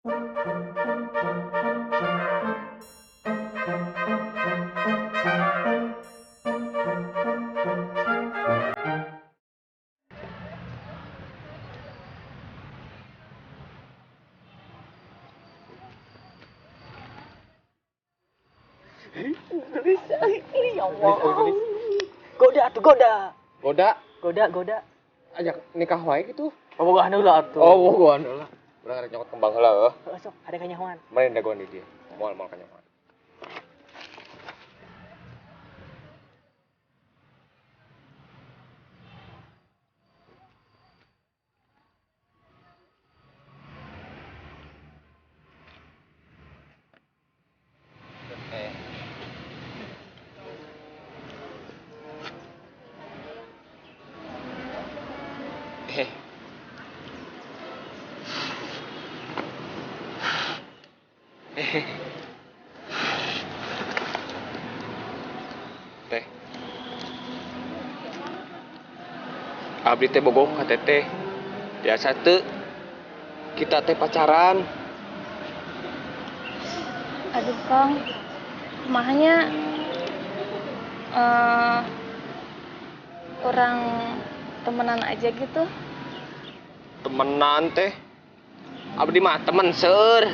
Ya Allah. Goda atuh goda. Goda, goda, goda. Ajak nikah wae gitu. Bobogohan heula atuh. Oh, bobogohan heula. Urang arek nyokot kembang heula heuh. Heeh sok, ada kanyahoan. Mane dagoan di dieu. Moal moal kanyahoan. Teh. Abdi teh bogoh ka teteh. Biasa teu kita teh pacaran. Aduh Kang, kumahanya kurang temenan aja gitu. Temenan teh? Abdi mah temen seur.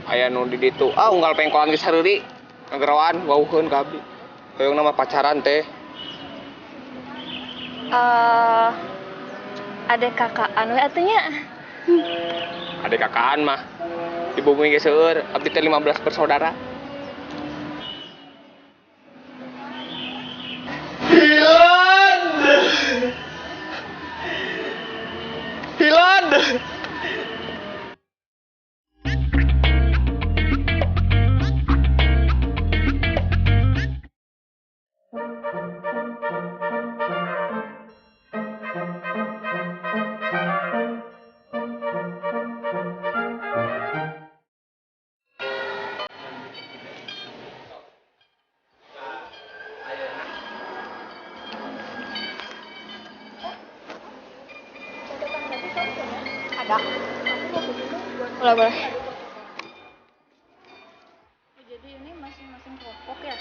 Aya nu di ditu, ah unggal pengkolan geus sareuri. Ngageroan wauheun ka abdi. Hoyong nama pacaran teh. Adek kakaan we atuh nya. Adek kakaan mah di bumi ge seueur, abdi teh 15 bersaudara. Hilan. Hilan. Boleh, boleh. Jadi ini masing-masing kelompok ya?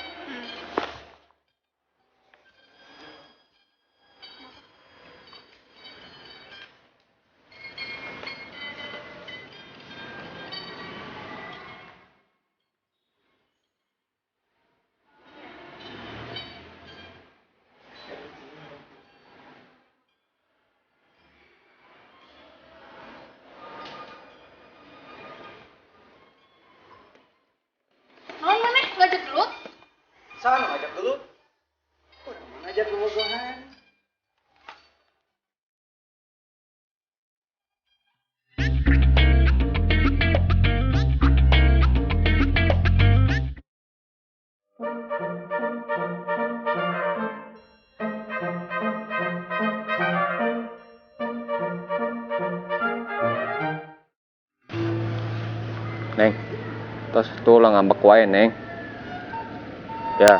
Ngajak dulu? Sana ngajak dulu. Urang mana ngajak bobogohan. Neng, tos tuh lah ngambek wae, Neng. Ya.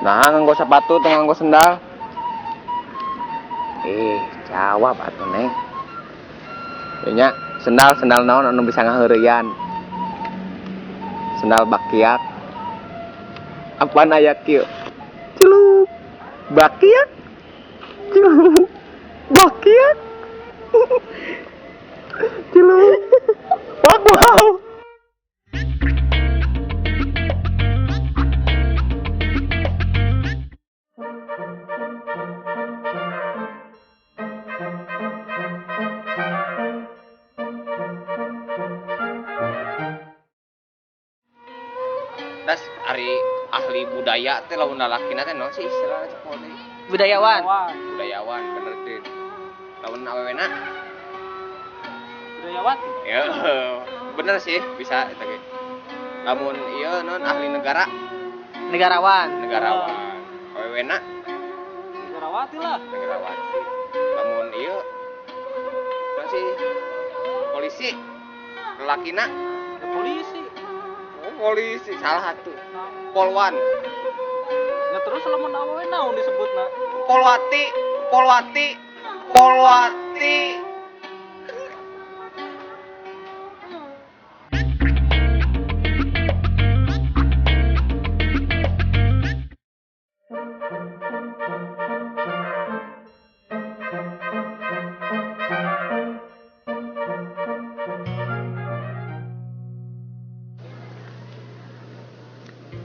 Nah, nganggo sepatu teu nganggo sendal. Jawab atuh, Neng. Nya, sendal naon anu bisa ngaheureuyan? Sendal bakiak. Apaan aya kieu? Celup. Bakiak. Celup. Bakiak. Celup. Wow. Das ari ahli budaya teh lamun lalakina teh naon sih istilahna cek teh? Budayawan. Budayawan bener teh. Lamun awewena budayawati. Ya, bener sih bisa eta ge. Lamun ieu naon ahli negara? Negarawan. Negarawan. Awewena negarawati lah. Negarawati. Lamun ieu naon sih? Polisi. Lalakina ya, polisi. Oh, polisi salah satu. Polwan. Ya terus lamun awewe naon disebutna? Polwati, Polwati, Polwati.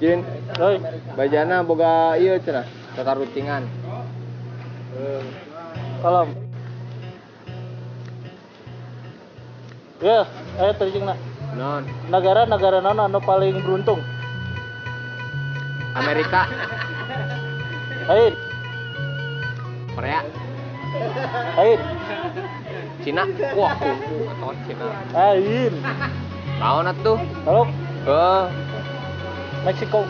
Jin, Oi, bajana boga ieu cenah, kakarucingan. Salam. Ya, ayo terjengna. Non, Negara-negara naon anu paling beruntung? Amerika, Lain, Korea, lain, Cina. Wah, kungfu atau Cina. lain. Naon atuh? Halo, Eh, Meksiko.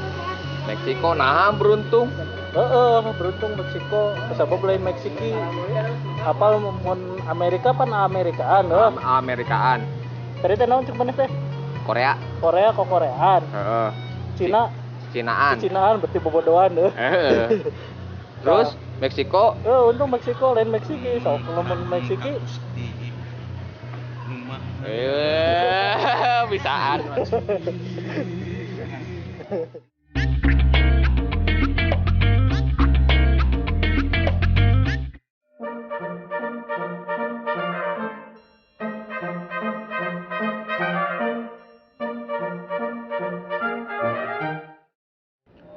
Meksiko nah beruntung. Heeh, beruntung Meksiko. Sabab lain Meksiki. Apal mun Amerika pan Amerikaan heuh. Amerikaan, Tadi teh naon cek maneh teh? Korea, Korea kok Koreaan. heeh. Cina, Cinaan. Cinaan berarti bobodohan heuh. Heeh. Terus Meksiko, Untung Meksiko lain Meksiki. Sok lamun Meksiki bisaan.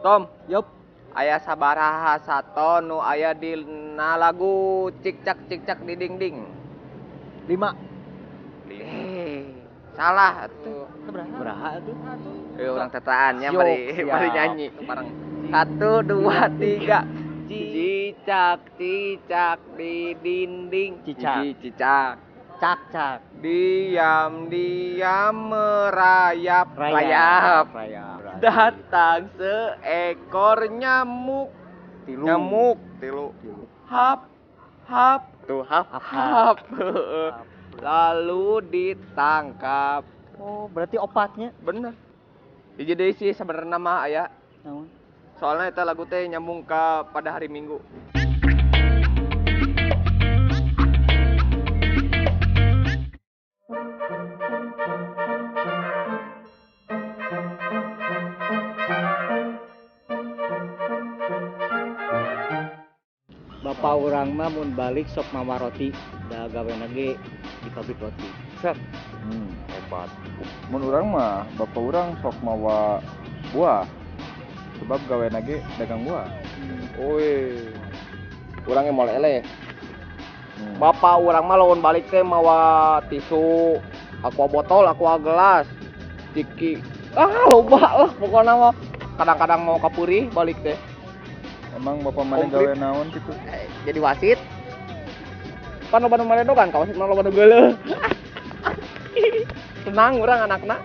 Tom, Yup. Aya sabaraha sato nu aya dina lagu cikcak cikcak di dingding. 5. Salah atuh. Beraha tuh. Urang tetaannya Siok, mari siap. mari nyanyi bareng. 1 2 3. Cicak cicak di dinding. Cicak. Hiji cicak. Cak cak. Diam diam merayap Rayap. rayap. Rayap. Datang seekor nyamuk. Tilu. Nyamuk tilu. Hap hap tuh hap Hap, hap. Lalu ditangkap. Oh, berarti opatnya. Bener. Hiji deui sih sebenarnya mah aya. Naon? Soalnya eta lagu teh nyambung ka pada hari Minggu. Bapak urang mah mun balik sok mawa roti, da gawena ge di pabrik roti. Set. Hebat. Mun urang mah bapak urang sok mawa buah. Sebab gawena ge dagang buah. Woi. Urang ge moal eleh. Hmm. Bapak urang mah lamun balik teh mawa tisu, aqua botol, aqua gelas, ciki. Ah, loba lah pokokna mah. Kadang-kadang mau kapuri balik teh. Emang bapak mana Komplit. gawe naon gitu? Jadi wasit. Pan loba nu maredogan ka wasit mah loba nu geuleuh. Tenang urang anakna.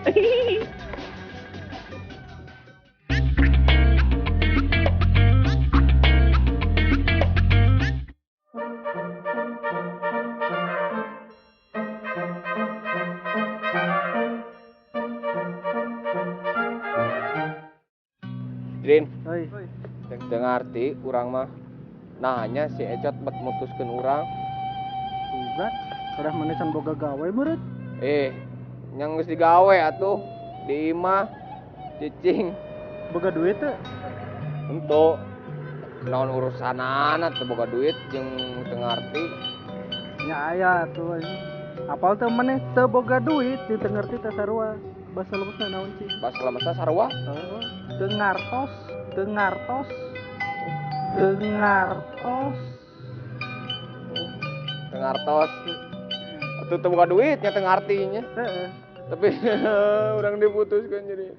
Drin, Oi. teu ngarti urang mah. Nah, nya si Ecot bet mutuskeun urang. Sugan, udah maneh can boga gawe meureut. Yang geus digawe atuh di imah cicing Boga duit teh. untuk naon urusanana teu boga duit jeung teu ngarti. Nya aya tuh anjing. Apal teh maneh teu boga duit, teu ngerti teh sarua. Bahasa lemesna naon sih? Bahasa lemesna sarua. Heeh. Teu ngartos, teu ngartos. Teu ngartos. Teu ngartos. Atuh teu boga duit nya teu ngarti nya. Heeh. Tapi urang diputuskan jadi.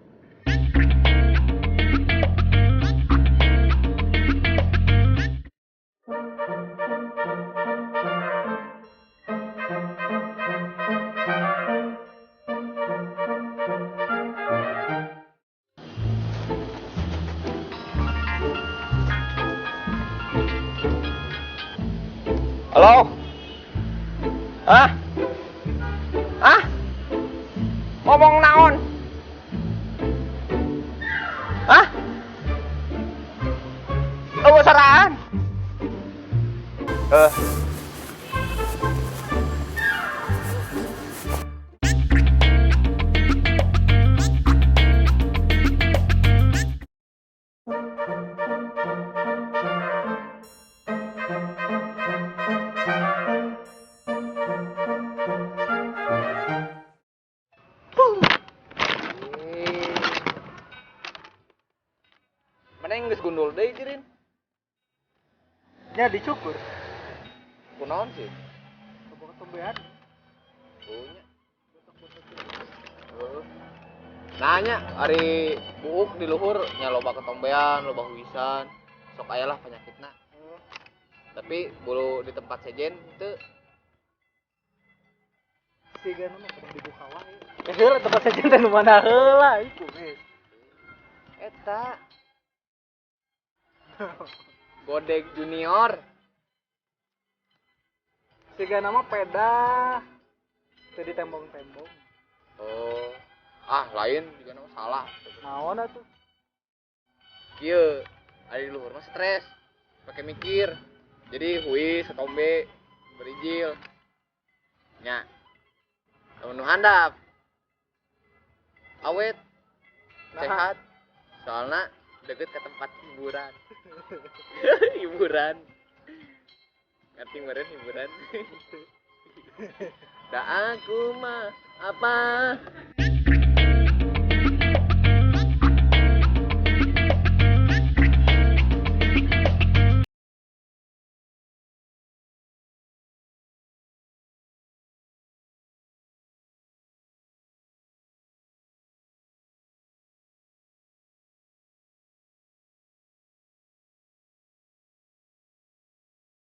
Halo? Hah? Hah? Ngomong naon? Hah? Oh, saraan. geus gundul deui jirin. Nya dicukur. Kunaon sih? Boga tombean. Punya. Heeh. Nanya ari buuk di luhur nya loba ketombean, loba huisan. Sok aya lah penyakitna. Tapi bulu di tempat sejen teu siga mah kudu dibuka wae. Heula tempat sejen teh nu mana heula iku geus. Eta. Godeg Junior. Siga nama peda. Teu ditembong-tembong. Oh. Ah, lain juga nama salah. Naon atuh? Kieu, ari di luhur mah stres. Pakai mikir. Jadi huis, ketombe, berijil. Nya. Lamun nu handap. Awet. Nah. Sehat. Soalna deket ke tempat hiburan. Hiburan. Ngerti meureun hiburan. Da aku mah apa?